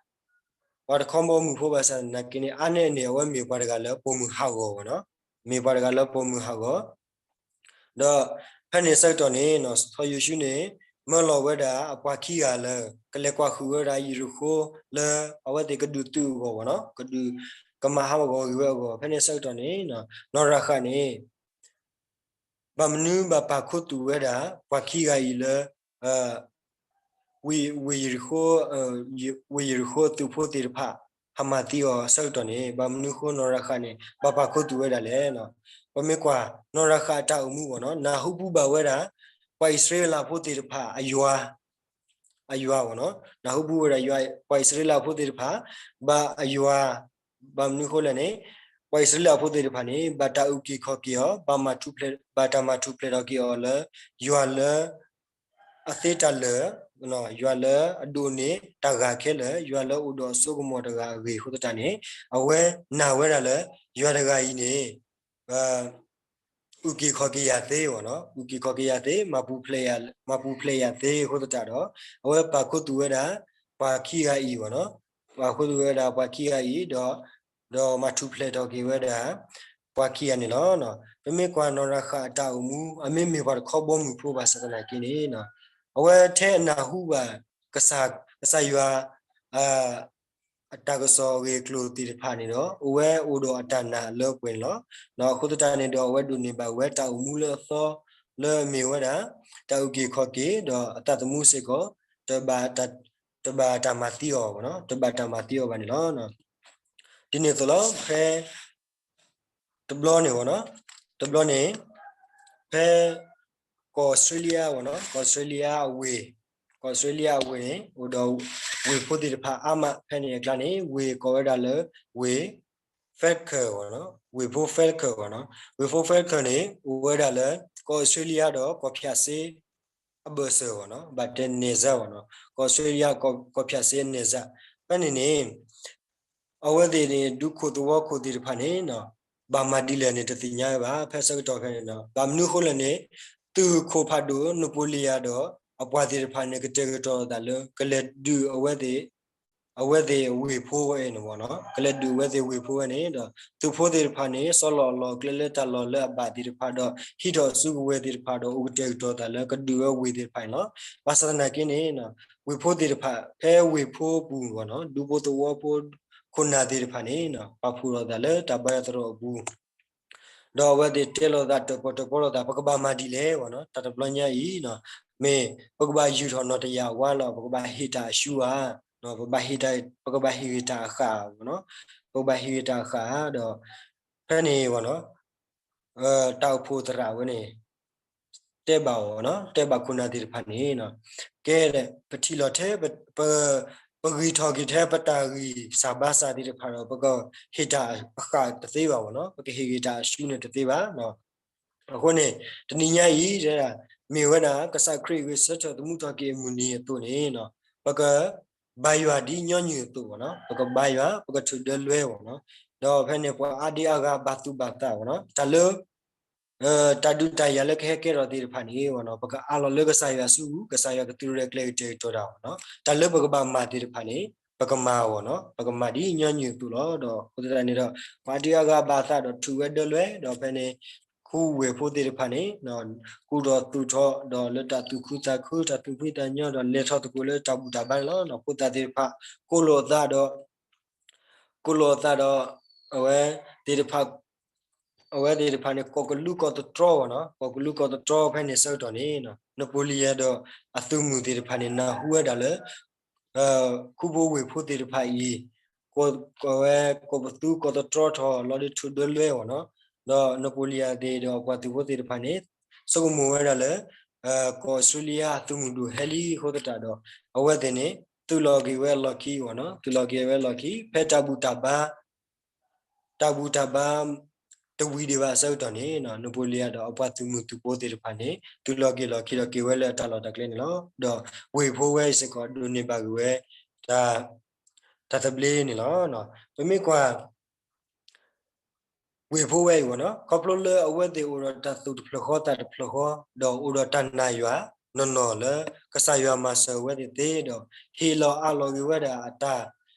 ပှၤတခီဘီမုၢ်ဖိဘၣ်ဆၣ်သနာ်က့န့ၣ် အါန့ၢ်န့ၣ် အဝဲမ့ၢ်ပှၤတဂၤလၢပိာ်မုၣ်ဟးဂီၤဝဲနီၤ, မ့ၢ်ပှၤတဂၤလၢပိာ်မုၣ်ဟးဂီၤ ဒီးဖဲန့ၣ်ဆၢကတီၢ်န့ၣ် စီၤယိၤၡူန့ၣ် မၢလီၤဝဲဒၣ်အပှၤခံဂၤလၢ ကလဲၤကွၢ်ဃုာ်ဝဲဒၣ်ယရံၤဃိလၢအဝဲသ့ၣ်ကဒုးသုးအဂီၢ်ဝဲနီၤ, ကဒုးကမၤဟးဂီၤကွံာ်ဝဲအဂီၢ် ဖဲန့ၣ်ဆၢကတီၢ်န့ၣ် နီၢ်ရၤဃးန့ၣ် ဘၣ်မနုၤဘၣ်ပာ်ခူသူၣ်ဝဲဒၣ် ပှၤခံဂၤအံၤလၢ ဝ့ၢ်ယရံၤဃိ ဝ့ၢ်ယရံၤဃိသုးဖိသ့ၣ်တဖၣ် ဟးမၤသံအီၤဆၢကတီၢ်န့ၣ် ဘၣ်မနုၤဃိနီၢ်ရၤဃးန့ၣ် ဘၣ်ပာ်ခူသူၣ်ဝဲဒၣ်လဲၣ်. ပမ့ၢ်ကွၢ် နီၢ်ရၤဃးအတၢ်အိၣ်မူဝဲနီၤ နၢ်ဟူပူၤဘၣ်ဝဲဒၣ် ပှၤအံၣ်စရ့လးဖိသ့ၣ်တဖၣ်အယွၤ အယွၤဝဲနီၤ နၢ်ဟူပူၤဝဲဒၣ်ယွၤ ပှၤအံၣ်စရ့လးဖိသ့ၣ်တဖၣ် ဘၣ်အယွၤ ဘၣ်မနုၤဃိလဲၣ်န့ၣ် ပှၤအံၣ်စရ့လးဖိသ့ၣ်တဖၣ်န့ၣ် ဘၣ်တၢ်အုၣ်က့ၤခီၣ်က့ၤအီၤ ဘၣ်မၤထူၣ်ဖျဲး ဘၣ်တၢ်မၤထူၣ်ဖျဲးထီၣ်က့ၤအီၤလၢ ယွၤလၢ အသ့တၢ်လၢာ် ယွၤလၢအဒိးန့ၢ်တၢ်ဂၤခဲလၢာ် ယွၤလၢအိၣ်ဒီးအစိကမီၤတဂၤအဂ့ၢ်အဃိသတးန့ၣ် အဝဲနာ်ဝဲဒၣ်လၢ ယွၤတဂၤအံၤန့ၣ် အုၣ်က့ၤခီၣ်က့ၤယၤသ့ဝဲနီၤ အုၣ်က့ၤခီၣ်က့ၤယၤသ့ မၤပူၤဖျဲးယၤသ့အဃိသတးဒီး အဝဲပာ်ခူသူၣ်ဝဲဒၣ် ပှၤခံဂၤအံၤဝဲနီၤ ပာ်ခူသူၣ်ဝဲဒၣ်ပှၤခံဂၤအံၤ ဒီး ဒီးမၤထူၣ်ဖျဲးထီၣ်က့ၤဝဲဒၣ် ပှၤခံဂၤန့ၣ်လီၤ. ပမ့ၢ်ကွၢ်နီၢ်ရၤဃးအတၢ်အိၣ်မူ အမ့မ့ၢ်ပှၤတခီဘီမုၢ်ဖိဘၣ်ဆၣ်သနာ်က့န့ၣ် အဝဲထဲအနၢ်ဟူဘၣ် ကစၢ်ယွၤ အတၢ်ကစီၣ်အဂ့ၢ်အကျိၤသ့ၣ်တဖၣ်န့ၣ်ဒီး အဝဲအိၣ်ဒီးအတၢ်နာ်လၢပှဲၤန့ၣ်လီၤ. အဃိသတးန့ၣ်ဒီး အဝဲဒိးန့ၢ်ဘၣ်ဝဲတၢ်အိၣ်မူလၢအသီ လၢအမ့ၢ်ဝဲဒၣ် တၢ်အုၣ်က့ၤခီၣ်က့ၤ ဒီးအသးသမူစ့ၢ်ကီး တဘၣ်တၢ်မၤသံအီၤဘၣ်နီၤ တဘၣ်တၢ်မၤသံအီၤဘၣ်န့ၣ်လီၤ. ဒ်န့ၣ်အသိးလီၤ ဖဲ တဘျီန့ၣ်ဝဲနီၤ တဘျီန့ၣ် ဖဲ ကီၢ်အီစထြ့လယါဝဲနီၤ ကီၢ်အီစထြ့လယါအဝ့ၢ် ကီၢ်အီစထြ့လယါအဝ့ၢ်န့ၣ် အိၣ်ဒီးဝ့ၢ်ဖိသ့ၣ်တဖၣ်အါမး ဖဲန့ၣ်အကျါန့ၣ် ဝ့ၢ်ကိးဝဲဒၣ်လၢဝ့ၢ် Falkland ဝဲနီၤ ဝ့ၢ်ဖိ Falkland ဝဲနီၤ ဝ့ၢ်ဖိ Falkland န့ၣ် အိၣ်ဝဲဒၣ်လၢ ကီၢ်အီစထြ့လယါဒီးကီၢ်ဖၠးစ့ အဘၢၣ်စၢၤဝဲနီၤ ဘၣ်တဲ နယ်စပ် ဝဲနီၤ ကီၢ်အီစထြ့လယါ ကီၢ်ဖၠးစ့ နယ်စပ် ဖဲန့ၣ်န့ၣ် အဝဲသ့ၣ်န့ၣ် ဒူခိၣ်သဝီခိၣ်သ့ၣ်တဖၣ်န့ၣ် ဘၣ်မၤဒ်လဲၣ်န့ၣ် တသ့ၣ်ညါဝဲဘၣ် ဖဲဆၢကတီၢ်ဖဲန့ၣ်နီၤ ဘၣ်မနုၤအဃိလဲၣ်န့ၣ် သုးခိၣ်ဖးဒိၣ် နပူၤလံယၤဒီး အပှၤသ့ၣ်တဖၣ်န့ၣ် ကတဲာ်ကတီၤအသးလၢ ကလဲၤဒုးအဝဲသ့ၣ် အဝဲသ့ၣ်ဝ့ၢ်ဖိဝဲအံၤန့ၣ်ဝဲနီၤ, ကလဲၤဒုးအဝဲသ့ၣ်ဝ့ၢ်ဖိဝဲန့ၣ်ဒီး သုးဖိသ့ၣ်တဖၣ်န့ၣ် ဆီလီၤအလီၢ်အကျဲလၢတၢ်လီၢ်လၢအဘၣ်သ့ၣ်တဖၣ်ဒီး ဟံးထီၣ်အစုကဝဲၤသ့ၣ်တဖၣ်ဒီး အိၣ်ကတဲာ်ကတီၤသးလၢကဒုးဝဲဝ့ၢ်သ့ၣ်တဖၣ်န့ၣ်လီၤ. ဘၣ်ဆၣ်သနာ်က့န့ၣ် ဝ့ၢ်ဖိသ့ၣ်တဖၣ် ဖဲဝ့ၢ်ဖိပူၤဝဲနီၤ ဒူဖိသဝီဖိ ခိၣ်နၢ်သ့ၣ်တဖၣ်န့ၣ် ပာ်ဖှိၣ်ထီၣ်သးလၢတၢ်ဘါယွၤသရိာ်အပူၤ ဒီးအဝဲသ့ၣ်တဲလိာ်သးတၢၣ်ပီၣ်တၢၣ်ပီလိာ်သး ပကဘၣ်မၤဒ်လဲၣ်ဝဲနီၤ, တၢ်တဘျီညါအံၤ မ့ၢ်ပကဘၣ်ယူာ်ထီၣ်နီၢ်တယၢ်ဝါလီၤ, ပကဘၣ်ဟ့ၣ်တၢ်အရှုဧါ, ပကဘၣ်ဟ့ၣ်တၢ်, ပကဘၣ်ဟ့ၣ်ဂ့ၤတၢ်အဃၣ်ဝဲနီၤ, ပကဘၣ်ဟ့ၣ်ဂ့ၤတၢ်အဃၣ်ဧါဒီး ဖဲန့ၣ်ဝဲနီၤ တၢ်အိၣ်ဖှိၣ်သရၣ်ဝဲန့ၣ် တဲဘၣ်အီၤနီၤ, တဲဘၣ်ခိၣ်နၢ်သ့ၣ်တဖၣ်န့ၣ် ကဲ ပထံၣ်လီၤထဲ ပဂံၢ်ထီၣ်က့ၤထဲ ပတၢ်ဂံၢ်စၢ်ဘါစၢ်သ့ၣ်တဖၣ်ဒီး ပကဟ့ၣ်တၢ်အဃၣ်တသ့ဘၣ်ဝဲနီၤ, ပကဟ့ၣ်ဂ့ၤတၢ်အရှုန့ၣ်တသ့ဘၣ်. အဃိန့ၣ် တနံၤညါအံၤ မ့ၢ်ဝဲဒၣ် ကစၢ်ခရံာ်ဂဲၤဆၢထၢၣ်သမူထီၣ်က့ၤအမုၢ်နံၤအသိးန့ၣ် ပကဘါယွၤဒ်ညီနုၢ်အသိးဝဲနီၤ, ပကဘါယွၤ ပကထုးဒၢလွဲဝဲနီၤ, ဒီးဖဲန့ၣ် ပှၤအါဒံအါဂၤဘၣ်သူၣ်ဘၣ်သးဝဲနီၤ, တၢ်လၢ တၢ်ဒုးတၢ်ယၤလၢကဟဲကဲထီၣ်သ့ၣ်တဖၣ်န့ၣ်ဝဲနီၤ, ပကအးလီၤလၢကစၢ်ယွၤအစုပူၤ, ကစၢ်ယွၤကသူၣ်ရဲၣ်ကျဲၤကတဲာ်ကတီၤတၢ်ဝဲနီၤ, တၢ်လၢပကဘၣ်မၤသ့ၣ်တဖၣ်န့ၣ် ပကမၤဝဲနီၤ, ပကမၤဒ်ညီနုၢ်အသိးလီၤ. ဒီးအဃိသတးန့ၣ်ဒီး ပှၤအါဒံအါဂၤဘၣ်သးဒီးထုးဝဲဒၢလွဲ, ဒီးဖဲန့ၣ် ခူဝ့ၢ်ဖိသ့ၣ်တဖၣ်န့ၣ် ကူၣ်ထီၣ်သူၣ်ထီၣ်ဒီးလၢတၢ်သူၣ်ခုသးခု တၢ်သူၣ်ဖှံသးညီဒီး လဲၤထီၣ်သကိးလၢတၢ်ဘူၣ်တၢ်ဘါန့ၣ်လီၤ. ဖိသၣ်သ့ၣ်တဖၣ် ကိးလိာ်အသးဒီး ကိးလိာ်အသးဒီး အဝဲသ့ၣ်တဖၣ် အဝဲသ့ၣ်တဖၣ်န့ၣ် ကိးကလုၢ်ကိးသတြီဝဲနီၤ, ကိးကလုၢ်ကိးသတြီဖဲန့ၣ်ဆၢကတီၢ်န့ၣ် နပူၤလံယၤဒီးအသုးမုၢ်သ့ၣ်တဖၣ်န့ၣ် နၢ်ဟူဝဲဒၣ်လၢ ခူဖိဝ့ၢ်ဖိသ့ၣ်တဖၣ်အံၤ ကိးဝဲကိးပသူကိးသတြီထီၣ်လီၤဒုးထုးဒၢလွဲဝဲနီၤ, ဒီးနပူၤလံယၤသ့ၣ်ဒီးပှၤသုးဖိသ့ၣ်တဖၣ်န့ၣ် ဆိကမိၣ်ဝဲဒၣ်လၢ ကီၢ်အီစထြ့လယါအသုးမုၢ်ဒိၣ်ဟဲလံအဃိသတးဒီး အဝဲသ့ၣ်န့ၣ် သုးလီၤက့ၤဝဲအလီၢ်ခံဝဲနီၤ, သုးလီၤက့ၤဝဲအလီၢ်ခံ ဖဲတၢ်ဘူၣ်တၢ်ဘါ တၢ်ဘူၣ်တၢ်ဘါ တဝံၤဒံးဘၣ်အဆၢကတီၢ်န့ၣ် နပူၤလံယၤဒီးအပှၤသုးမုၢ်သုးဖိသ့ၣ်တဖၣ်န့ၣ် သုးလီၤက့ၤလီၢ်ခံဒီးက့ၤဝဲလၢအတၢ်လီၢ်တၢ်ကျဲန့ၣ်လီၤ. ဒီးဝ့ၢ်ဖိဝဲအံၤစ့ၢ်ကီးဒိးန့ၢ်ဘၣ်က့ၤဝဲ တၢ်သဘျ့န့ၣ်လီၤ. ပမ့ၢ်ကွၢ် ဝ့ၢ်ဖိဝဲအံၤဝဲနီၤ, ခီဖျိလၢအဝဲသ့ၣ်အိၣ်ဒီးတၢ်သူၣ်တဖျၢၣ်ဃီသးတဖျၢၣ်ဃီ, ဒီးအိၣ်ဒီးတၢ်နာ်ယွၤနီၢ်နီၢ်လၢ ကစၢ်ယွၤမၤစၢၤအဝဲသ့ၣ်သ့ဒီး ဟ့ၣ်လီၤအးလီၤက့ၤဝဲဒၣ်အတၢ်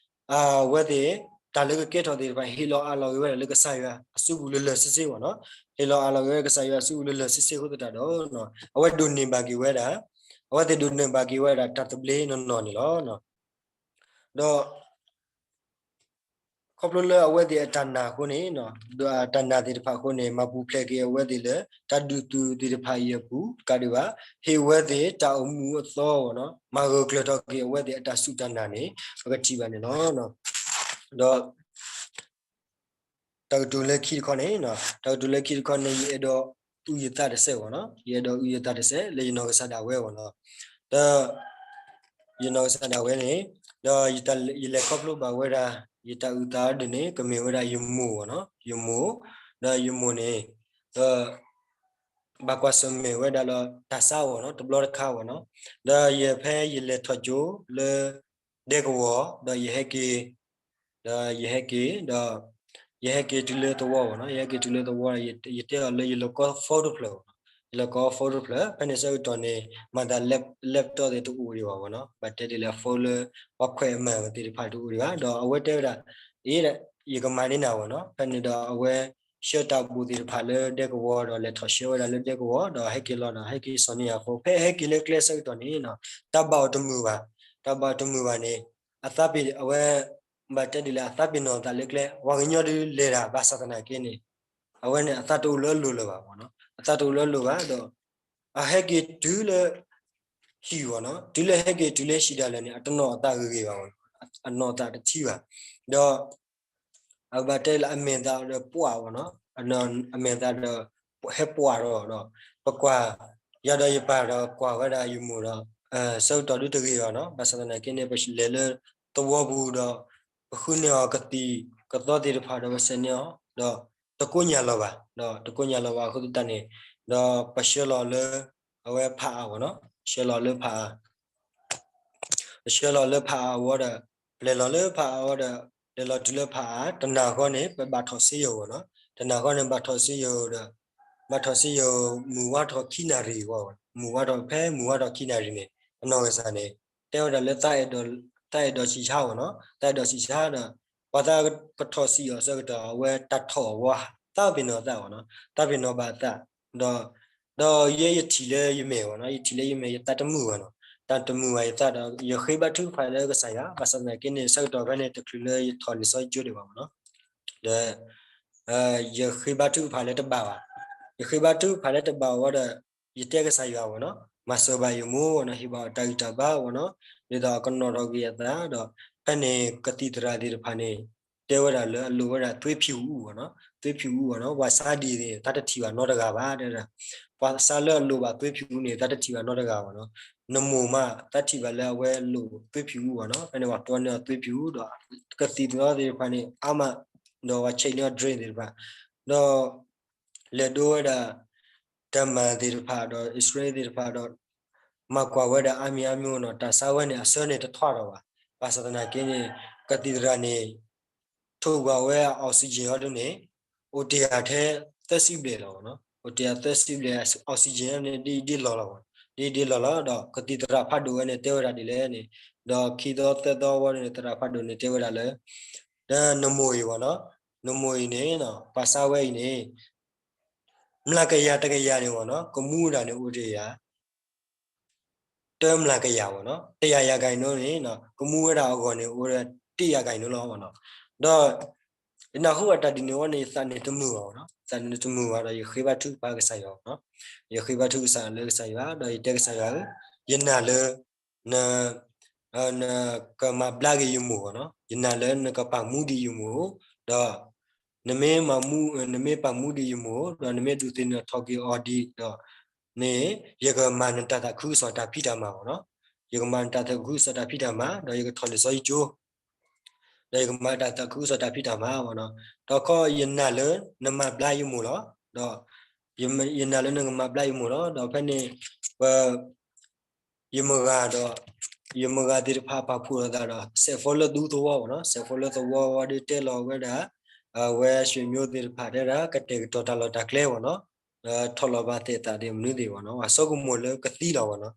အဝဲသ့ၣ် တၢ်လၢကကဲထီၣ်သ့ၣ်တဖၣ် ဟ့ၣ်လီၤအးလီၤက့ၤဝဲဒၣ်လၢကစၢ်ယွၤအစုပူၤလၢလၢာ်ဆ့ဆ့ဝဲနီၤ, ဟ့ၣ်လီၤအးလီၤက့ၤဝဲကစၢ်ယွၤအစုပူၤလၢလၢာ်ဆ့ဆ့အဃိသတးဒီး အဝဲဒိးန့ၢ်ဘၣ်က့ၤဝဲဒၣ် အဝဲသ့ၣ်ဒိးန့ၢ်ဘၣ်က့ၤဝဲဒၣ်တၢ်သဘျ့နီၢ်နီၢ်န့ၣ်လီၤ. ဒီး ခီဖျိလၢအဝဲသ့ၣ်အတၢ်နာ်အဃိန့ၣ် ဒီးအတၢ်နာ်သ့ၣ်တဖၣ်အဃိန့ၣ် မၤပူၤဖျဲးက့ၤအဝဲသ့ၣ်လၢ တၢ်ဒုးသုးသ့ၣ်တဖၣ်အံၤအပူၤ တကးဒံးဘၣ် ဟ့ၣ်ဝဲသ့ၣ်တၢ်အိၣ်မူအသီဝဲနီၤ, မၤဂၢၢ်ကျၢၤထီၣ်က့ၤအဝဲသ့ၣ်အတၢ်စူၢ်တၢ်နာ်န့ၣ် ပကထံၣ်ဘၣ်န့ၣ်လီၤ. ဒီး တၢ်ကတိၤလၢခံတခီန့ၣ်, တၢ်ကတိၤလၢခံတခီန့ၣ် ယအဲၣ်ဒိးအုၣ်ယသးတစဲးဝဲနီၤ, ယအဲၣ်ဒိးအုၣ်ယသးတစဲးလၢယနီၢ်ကစၢ်ဒၣ်ဝဲဝဲနီၤ, ဒီး ယနီၢ်ကစၢ်ဒၣ်ဝဲန့ၣ်, ဒီးယလဲၤခီဖျိဘၣ်ဝဲဒၣ် ယတၢ်အုၣ်သးဒ်န့ၣ် ကမ့ၢ်ဝဲဒၣ်ယမိၢ်ဝဲနီၤ, ယမိၢ်, ဒီးယမိၢ်န့ၣ် ဒီး ဘၣ်ကွၢ်ဆၢၣ်မဲာ်ဝဲဒၣ်လၢတၢ်ဆါဝဲနီၤ, တဘျီတခါဝဲနီၤ, ဒီးယဖဲယလဲၤထီၣ်ကၠိလၢ ဒဲကဝီၤ, ဒီးယဟဲက့ၤ, ဒီးယဟဲက့ၤ, ဒီး ယဟဲက့ၤတုၤလၢသဝီဝဲနီၤ, ယဟဲက့ၤတုၤလၢသဝီဒီး ယတဲအီၤလၢယလီၢ်ကီ phone တဖျၢၣ်ဝဲနီၤ, ယလီၢ်ကီ phone တဖျၢၣ်, ဖဲန့ၣ်ဆၢကတီၢ်န့ၣ် မၤသး laptop သ့ၣ်တအိၣ်ဒံးဘၣ်ဝဲနီၤ, ဘၣ်တဲဒ်လဲၣ် phone လၢ ပှၤခွဲးအမၤသ့ၣ်တဖၣ်တအိၣ်ဒံးဘၣ်, ဒီးအဝဲတဲဝဲဒၣ် အ့ ယကမၤန့ၢ်နၤဝဲနီၤ, ဖဲန့ၣ်ဒီးအဝဲ ဆှၢတၢ်ဘိၣ်သ့ၣ်တဖၣ်လၢဒဲကဝီၤ ဒီးလဲၤထီၣ်ဆှၢဝဲဒၣ်လၢဒဲကဝီၤ ဒီးဟဲက့ၤလီၤဒီး ဟဲက့ၤစိာ်န့ၢ်ယၤအဃိ ဖဲဟဲက့ၤလၢကျဲဆၢကတီၢ်န့ၣ် တၢ်ဘၣ်အီၤတမုာ်ဘၣ်, တၢ်ဘၣ်အီၤတမုာ်ဘၣ်န့ၣ် အသးပ့ၤ အဝဲ ဘၣ်တဲဒ်လဲၣ် အသးပ့ၤနီၣ်အသးလၢကျဲ ပှၤကညီဒုးလဲၤတၢ် ဘၣ်ဆၣ်သနာ်က့န့ၣ် အဝဲန့ၣ်အသးတအိၣ်လၢအလိၤလၢၤဘၣ်, အသးတအိၣ်လၢအလိၤဘၣ်ဒီး အဟဲက့ၤတုၤလၢ ဟံၣ်ဝဲနီၤ, တုၤလၢဟဲက့ၤတုၤလၢဟံၣ်ဒၣ်လဲာ်န့ၣ် အတနီၣ်အသးဂ့ၤဂ့ၤဘၣ်ဝဲနီၤ, အနီၣ်အသးတထံၣ်ဘၣ်, ဒီး အဘၣ်တဲလၢအမဲာ်သးဒီးပှၢ်ဝဲနီၤ, အမဲာ်သးဒီး ဟဲပှၢ်ထီၣ်ဒီး ပကွၢ် ယၤဒီးယပၢ်ဒီးကွၢ်ဝဲဒၣ်ယမိၢ်ဒီး ဆၢကတီၢ်ဒုးတဂ့ၤဘၣ်နီၤ, ဘၣ်ဆၣ်သနာ်က့န့ၣ် ပလဲၤလၢသဝီပူၤဒီး ပဃုန့ၢ်အီၤကသံၣ်ကသီသ့ၣ်တဖၣ်ဒီးပဆဲးန့ၢ်အီၤ ဒီးတကိညၢ်လီၤဘၣ်, ဒီးတကိညၢ်လီၤဘၣ်အဃိသတးန့ၣ် ဒီးပဆှၢလီၤလၢ အဝဲဖးအါဝဲနီၤ, ဆှၢလီၤလၢဖးအါ ပဆှၢလီၤလၢဖးအါအဝီဒီး ပလဲၤလီၤလၢဖးအါအဝီဒီး လဲၤလီၤတုၤလၢဖးအါ တနၤဃီန့ၣ် ပဘၣ်ထီၣ်စ့ယိၤဝဲနီၤ, တနၤဃီန့ၣ် ဘၣ်ထီၣ်စ့ယိၤဒီး ဘၣ်ထီၣ်စ့ယိၤ မုၢ်ဝါထီၣ်ခံနၣ်ရံၣ်ဝဲ, မုၢ်ဝါထီၣ်ဖဲမုၢ်ဝါထီၣ်ခံနၣ်ရံၣ်န့ၣ် အနီၢ်ကစၢ်န့ၣ် တဲဝဲဒၣ်လၢသးအဲၣ်ဒိး တၢ်အဲၣ်ဒိးဆံးဆါဝဲနီၤ, တၢ်အဲၣ်ဒိးဆံးဆါဒီး ပှၤသးကထီၣ်စံၣ်အီၤဆၢကတီၢ် အဝဲတၢ်ထီၣ်အဝဲ သးပ့ၤနီၣ်သးဝဲနီၤ, တၢ်ပ့ၤနီၣ်ဘၣ်သး, ဒီး ဒီးယဲယထံၣ်လၢယမဲာ်ဝဲနီၤ, ယထံၣ်လၢယမဲာ် ယသးတမုာ်ဘၣ်နီၤ, တၢ်တမုာ်ဘၣ်ယသးဒီး ယဃ့ဘါထုကဖၣ်လၢကစၢ်ယွၤ, ဘၣ်ဆၣ်သနာ်က့န့ၣ် ဆၢကတီၢ်ဖဲန့ၣ် တချုးလၢယထီၣ်လံာ်စီဆှံကၠိဒံးဘၣ်နီၤ, ဒီး ယဃ့ဘါထုကဖၣ်လၢတဘၣ်ဘၣ်, ယဃ့ဘါထုကဖၣ်လၢတဘၣ်ဝဲဒီး ယတဲကစၢ်ယွၤဝဲနီၤ, မၤစၢၤဘၣ်ယမိၢ်ဝဲနီၤ, ဟ့ၣ်ဘၣ်အီၤတၢ်ဂံၢ်တၢ်ဘါဝဲနီၤ, ဒ်သိးအကနီၣ်ထီၣ်က့ၤအသးဒီး ဖဲန့ၣ်ကသံၣ်သရၣ်သ့ၣ်တဖၣ်န့ၣ် တဲဝဲဒၣ်လၢအလိၣ်ဝဲဒၣ်သွေးဖြူၣ်အူဝဲနီၤ, သွေးဖြူၣ်အူဝဲနီၤ, ပှၤဆါဒ်န့ၣ် သးတထံၣ်ဘၣ်နီတဂၤဘၣ်, တဲဝဲဒၣ် ပှၤဆါလၢအလိၣ်ဘၣ်သွေးဖြူၣ်အူန့ၣ် သးတထံၣ်ဘၣ်နီတဂၤဘၣ်နီၤ, နမိၢ်မး သးထံၣ်ဘၣ်လၢအဝဲလိၣ်သွေးဖြူၣ်အူဝဲနီၤ, ဖဲန့ၣ်ပှၤတီန့ၢ်အီၤသွေးဖြူၣ်အူဒီး ကသံၣ်သရၣ်သ့ၣ်တဖၣ်န့ၣ် အါမး ဒီးပှၤ check န့ၢ်အီၤ drink သ့ၣ်တဖၣ်, ဒီး လဲၤဒိဝဲဒၣ် တမၤသ့ၣ်တဖၣ်ဒီး X-ray သ့ၣ်တဖၣ်ဒီး မၤကွၢ်ဝဲဒၣ်အါမံၤအါမံၤနီၤ, တၢ်ဆါဝဲန့ၣ် အဆၢန့ၣ်တထွဲထီၣ်ဘၣ်, ဘၣ်ဆၣ်သနာ်က့န့ၣ် ကသံၣ်သရၣ်န့ၣ် ထိၣ်ကွၢ်ဝဲ oxygen အီၤဒ်န့ၣ် အိၣ်တ့ၢ်ယၤထဲသၢဆံဘျဲၣ်လီၤနီၤ, အိၣ်တ့ၢ်ယၤသၢဆံဘျဲၣ် oxygen န့ၣ် ဒ်ဒ်လီၤလီၤ, ဒ်ဒ်လီၤလီၤ, ဒီးကသံၣ်သရၣ်ဖးဒိၣ်ဝဲန့ၣ် တဲဝဲဒၣ်ဒ်လဲၣ်န့ၣ်, ဒီးခံသီသၢသီဝဲန့ၣ် သရၣ်ဖးဒိၣ်န့ၣ် တဲဝဲဒၣ်လၢ ဒီးနမိၢ်အံၤဝဲနီၤ, နမိၢ်အံၤန့ၣ် ပှၤဆါဝဲအံၤန့ၣ် မျးကယၤတကယၤန့ၣ်ဝဲနီၤ, ကမူဝဲဒၣ်န့ၣ်အိၣ်တ့ၢ်ယၤ တမျးကယၤဝဲနီၤ, တယၤရာခိုင်နှုန်းန့ၣ် ကမူဝဲဒၣ်အဂီၢ်န့ၣ် အိၣ်တ့ၢ် ရာခိုင်နှုန်း လီၤဝဲနီၤ, ဒီး ယနၢ်ဟူအတၢ်ဒ်န့ၣ်ဝဲန့ၣ် ယသးန့ၣ်တမုာ်ဘၣ်ဝဲနီၤ, ယသးန့ၣ်တမုာ်ဘၣ်ဒီး ယဃ့ဘါထုကဖၣ်ကစၢ်ယွၤနီၤ, ယဃ့ဘါထုကဖၣ်လၢကစၢ်ယွၤ ဒီးယတဲကစၢ်ယွၤဧၢ, ယနာ်လၢ န နကမၤဘျါက့ၤယမိၢ်ဝဲနီၤ, ယနာ်လၢနကပာ်မူဒံးယမိၢ်, ဒီး နမ့ၢ်မၤမူ နမ့ၢ်ပာ်မူဒံးယမိၢ် ဒီးနမ့ၢ်ဒုးသ့ၣ်နီၣ်ထီၣ်က့ၤအီၤဒံးဒီး န့ၣ် ယကမၤနတၢ်သးခုကစီၣ်တၢ်ဖံးတၢ်မၤဝဲနီၤ, ယကမၤနတၢ်သးခုကစီၣ်တၢ်ဖံးတၢ်မၤ ဒီးယကထီၣ်လံာ်စီဆှံကၠိ ဒီးယကမၤတၢ်သးခုကစီၣ်တၢ်ဖံးတၢ်မၤဝဲနီၤ, ဒီးခီယနာ်လၢနမၤဘျါယမိၢ်လီၤ, ဒီး ယနာ်လၢနကမၤဘျါယမိၢ်လီၤ, ဒီးဖဲန့ၣ် ပ ယမုၢ်ဂၤဒီး ယမုၢ်ဂၤသ့ၣ်တဖၣ်ပာ်ဖှိၣ်လိာ်သးဒီး စဲးဖိလၢသူသဝီဝဲနီၤ, စဲးဖိလၢသဝီဝဲဒီးတဲလီၤဝဲဒၣ် အဝဲဆွေမျိုးသ့ၣ်တဖၣ်တဲဒၣ် ကတဲာ်ကတီၤတၢ်လီၢ်တၢ်ကျဲဝဲနီၤ, ဒီးထီၣ်လီၤဘၣ်သဲးသးသ့ၣ်မနုၤသ့ၣ်ဝဲနီၤ, ပှၤဆိကမိၣ်လၢကသံလီၤဝဲနီၤ,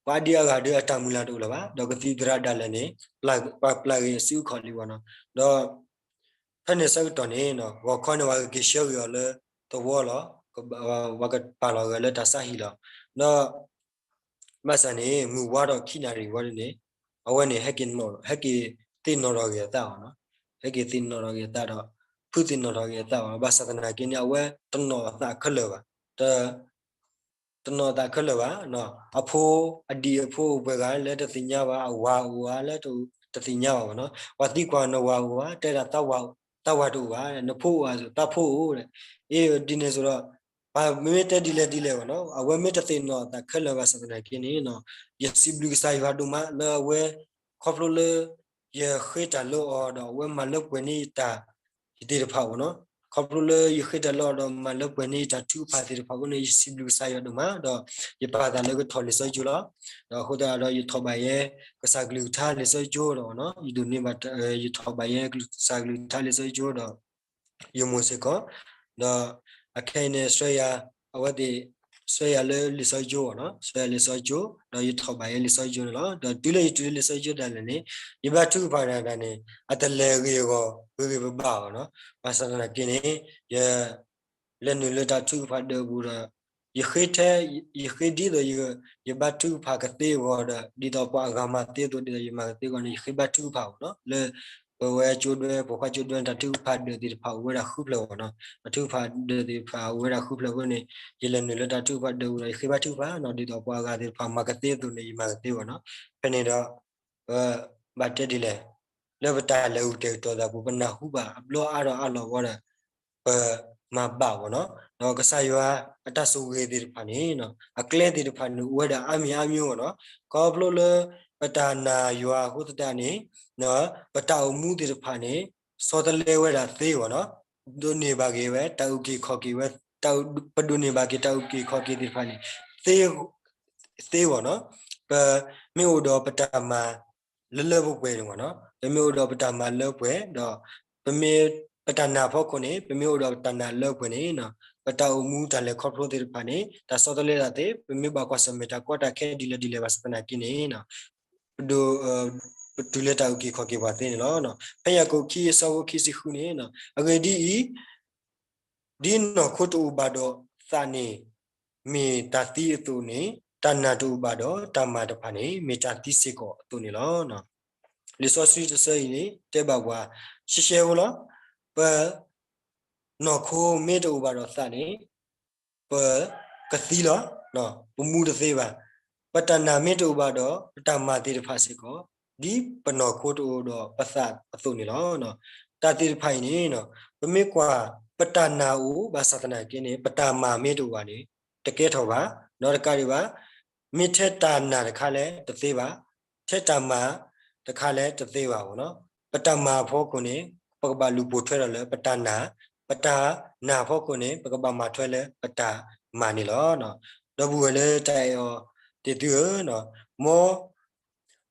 ပှၤဒ်အဂၤဒီးအတၢ်မုၢ်လၢ်တအိၣ်လၢၤဘၣ်, ဒီးကသံၣ်သရၣ်ဒၣ်လဲာ်န့ၣ် ပှၤပျၢ်ဂ့ၤအစုအခီၣ်လံဝဲနီၤ, ဒီး ဖဲန့ၣ်ဆၢကတီၢ်န့ၣ် ဂီၤခီန့ၣ် ပှၤကက့ၤဆှၢက့ၤအီၤလၢသဝီလီၤ, ပှၤကပာ်လီၤဂာ်လၢတၢ်ဆါဟံၣ်လီၤ, ဒီး ဘၣ်ဆၣ်န့ၣ် မုၢ်ဝါထီၣ်ခံနၣ်ရံၣ်ဝံၤန့ၣ် အဝဲန့ၣ် ဟဲက့ၤသ့ၣ်နီၣ်ထီၣ်က့ၤအသးဝဲနီၤ, ဟဲက့ၤသ့ၣ်နီၣ်ထီၣ်က့ၤအသးဒီး ဖုသ့ၣ်နီၣ်ထီၣ်က့ၤအသးဝဲနီၤ, ဘၣ်ဆၣ်သနာ်က့န့ၣ် အဝဲတနီၣ်အသးခဲလၢာ်ဘၣ် တနီၣ်အသးခဲလၢာ်ဘၣ်, အဖိ အဒံၣ်အဖိအိၣ်ပှဲၤဂၤလၢတသ့ၣ်ညါဘၣ်, အဝၤအိၣ်ဧါလၢတသ့ၣ်ညါဘၣ်နီၤ, ပှၤသံကွၢ်နဝၤအိၣ်ဧါ, တဲဒၣ်သးဝၤတအိၣ်ဘၣ်, နဖိအိၣ်ဧါ, သးဖိအိၣ်, အ့ ဒ်န့ၣ်အသိးဒီး ပှၤမ့ၢ်တဲဒ်လဲၣ်ဒ်လဲၣ်ဘၣ်နီၤ, အဝဲမ့ၢ်တသ့ၣ်နီၣ်အသးခဲလၢာ်ဘၣ်ဆၣ်သနာ်က့န့ၣ် ယစံးဘျုးကစၢ်ယွၤဒိၣ်မးလၢအဝဲ ခီဖျိလၢ ယဃ့တၢ်လၢအီၤဒီး အဝဲမၤလၢပှဲၤန့ၢ်ယတၢ် ယသ့ၣ်တဖၣ်အအိၣ်နီၤ, ခီဖျိလၢယဃ့တၢ်လၢအီၤဒီးမၤလၢပှဲၤန့ၢ်ယတၢ်ထုကဖၣ်သ့ၣ်တဖၣ်အဃိန့ၣ် ယစံးဘျုးကစၢ်ယွၤဒိၣ်မး, ဒီးယပာ်သးလၢကထီၣ်လံာ်စီဆှံကၠိလီၤ, ဒီးအဃိသတးဒီး ယထီၣ်ဘၣ်ယဲ ကစၢ်ကလုၢ်ကထါလံာ်စီဆှံကၠိဒီး ယဒိးန့ၢ်ဘၣ် ယထီၣ်ဘၣ်ယဲ ကစၢ်ကလုၢ်ကထါလံာ်စီဆှံကၠိဒီး ယမိၢ်စ့ၢ်ကီး, ဒီးအခဲအံၤန့ၣ် ဆှၢယၤ အဝဲသ့ၣ် ဆှၢယၤလၢလံာ်စီဆှံကၠိနီၤ, ဆှၢယၤလံာ်စီဆှံကၠိ ဒီးယထီၣ်ဘၣ်ယဲလံာ်စီဆှံကၠိန့ၣ်လီၤ. ဒီးတုၤလၢယတုၤလၢလံာ်စီဆှံကၠိဒၣ်လဲာ်န့ၣ် ယဘါထုကဖၣ်တၢ်န့ၣ် အတလဲၤဂ့ၢ်အဂီၢ် ဂ့ၤဂ့ၤဘၣ်ဘၣ်ဘၣ်နီၤ. ဘၣ်ဆၣ်သနာ်က့န့ၣ် ယ လဲၤနုာ်လၢတၢ်ထုကဖၣ်ဒၢးပူၤဒီး ယဃ့ထဲ ယဃ့ဒ်သိး ယဘါထုကဖၣ်ကသ့အဂီၢ်ဒီး ဒ်သိးပှၤအဂၤမၤသ့အသိး ဒ်သိးယမၤကသ့အဂီၢ်န့ၣ် ယဃ့ဘါထုကဖၣ်အီၤနီၤ. လၢပဝဲကၠိဒွဲ ပိာ်ခွါကၠိဒွဲ တၢ်ထုကဖၣ်ဒၢးသ့ၣ်တဖၣ်အိၣ်ဝဲဒၣ်ဃုဖျၢၣ်အီၤနီၤ. တၢ်ထုကဖၣ်ဒၢးသ့ၣ်တဖၣ်အိၣ်ဝဲဒၣ်ဃုဖျၢၣ်အဃိန့ၣ် ယလဲၤနုာ်လၢတၢ်ထုကဖၣ်ဒၢးပူၤဒီး ယဃ့ဘါထုကဖၣ်နီၤ. ဒ်သိးပှၤအဂၤသ့ၣ်တဖၣ်မၤကသ့အသိးန့ၣ် ယမၤကသ့အီၤနီၤ. ဖဲန့ၣ်ဒီး ပဘၣ်တဲဒ်လဲၣ်, လၢပတၢ်လဲၤဂုာ်တဲာ်ကတီၤသးပူၤ ပနၢ်ဟူဘၣ်အဘျီအါထီၣ်အါလီၤဝဲဒီး ပမၤဘၣ်ဝဲနီၤ. ဒီးကစၢ်ယွၤအတၢ်ဆိၣ်ဂ့ၤသ့ၣ်တဖၣ်န့ၣ် အကျဲသ့ၣ်တဖၣ်န့ၣ် အိၣ်ဝဲဒၣ်အါမံၤအါမံၤဝဲနီၤ. ခီဖျိလၢ ပတၢ်နာ်ယွၤအဃိသတးန့ၣ် ပတၢ်အိၣ်မူသ့ၣ်တဖၣ်န့ၣ် ဆီတလဲဝဲဒၣ်သ့ဝဲနီၤ. ဒိးန့ၢ်ဘၣ်က့ၤဝဲ တၢ်အုၣ်က့ၤခီၣ်က့ၤဝဲ ပဒိးန့ၢ်ဘၣ်က့ၤတၢ်အုၣ်က့ၤခီၣ်က့ၤသ့ၣ်တဖၣ်န့ၣ် သ့ သ့ဝဲနီၤ. ပမ့ၢ်အိၣ်ဒီးပတၢ်မၤလၢလၢပှဲၤပှဲၤန့ၣ်ဝဲနီၤ, ပမ့ၢ်အိၣ်ဒီးပတၢ်မၤလၢပှဲၤဒီး ပမ့ၢ် ပတၢ်နာ်ဖီခိၣ်န့ၣ် ပမ့ၢ်အိၣ်ဒီးပတၢ်နာ်လၢပှဲၤန့ၣ် ပတၢ်အိၣ်မူတၢ်လဲၤခီဖျိသ့ၣ်တဖၣ်န့ၣ် တၢ်ဆီတလဲဒၣ်သ့, ပမ့ၢ်ဘၣ်ကွၢ်ဆၢၣ်မဲာ်တၢ်ကီတၢ်ခဲဒ်လဲၣ်ဒ်လဲၣ်ဘၣ်ဆၣ်သနာ်က့န့ၣ် ပဒိး, ပတုၤလၢတၢ်အုၣ်က့ၤခီၣ်က့ၤပှၤသ့န့ၣ်လီၤ. ဖဲယၤကိာ်ခံအဆၢဖိခံဆံဃုန့ၣ်, အဂ့ၢ်ဒ်အံၤ, ဒ်နီၢ်ခိတအိၣ်ဘၣ်ဒီးသးန့ၣ် မ့ၢ်တၢ်သံအသိးန့ၣ်, တၢ်နာ်တအိၣ်ဘၣ်ဒီးတၢ်မၤတဖၣ်န့ၣ် မ့ၢ်တၢ်သံစ့ၢ်ကီးအသိးန့ၣ်လီၤ. လံာ်စီဆှံတဆၢအံၤန့ၣ် တဲဘၣ်ပှၤ ရှဲရှဲဖိလီၤ. ပနီၢ်ခိမ့ၢ်တအိၣ်ဘၣ်ဒီးသးန့ၣ် ပကသံလီၤ, ပမူတသ့ဘၣ်. ပတၢ်နာ်မ့ၢ်တအိၣ်ဘၣ်ဒီး ပတၢ်မၤသ့ၣ်တဖၣ်စ့ၢ်ကီး ဒ်ပနီၢ်ခိတအိၣ်ဒီးပသးအသိးန့ၣ်လီၤ. တၢ်သ့ၣ်တဖၣ်အံၤန့ၣ် ပမ့ၢ်ကွၢ် ပတၢ်နာ်အိၣ်ဘၣ်ဆၣ်သနာ်က့န့ၣ် ပတၢ်မၤမ့ၢ်တအိၣ်ဘၣ်န့ၣ် တကဲထီၣ်ဘၣ်, ဒီးတကးဒံးဘၣ် မ့ၢ်ထဲတၢ်နာ်တခါလဲၣ်တသ့ဘၣ်, ထဲတၢ်မၤတခါလဲၣ်တသ့ဘၣ်အဂီၢ်န့ၣ်, ပတၢ်မၤအဖီခိၣ်န့ၣ် ပကဘၣ်လူၤပိာ်ထွဲထီၣ်လၢပတၢ်နာ်, ပတၢ်နာ်အဖီခိၣ်န့ၣ် ပကဘၣ်မၤထွဲလၢပတၢ်မၤန့ၣ်လီၤ. ဒီပုၢ်ဝဲၢ်လၢတၢ်အဲၣ်အီၤသ့ၣ်သုဧၢ, မ်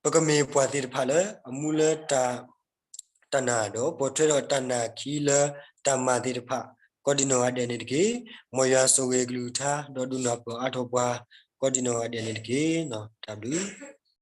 ပကမ့ၢ်ပှၤသ့ၣ်တဖၣ်လၢအမူလၢ တၢ်နာ်ဒီး ပိာ်ထွဲဒီးတၢ်နာ်ခံလၢတၢ်မၤသ့ၣ်တဖၣ် ကိးဒံနီၢ်ဂၤဒဲးန့ၣ်တက့ၢ်. မ်ယွၤဆိၣ်ဂ့ၤကလုၢ်ကထါ ဒီးဒိးနၢ်ပၢၢ်အါထီၣ်ပှၤ ကိးဒံနီၢ်ဂၤဒဲးန့ၣ်တက့ၢ်. တၢ်ဘျုး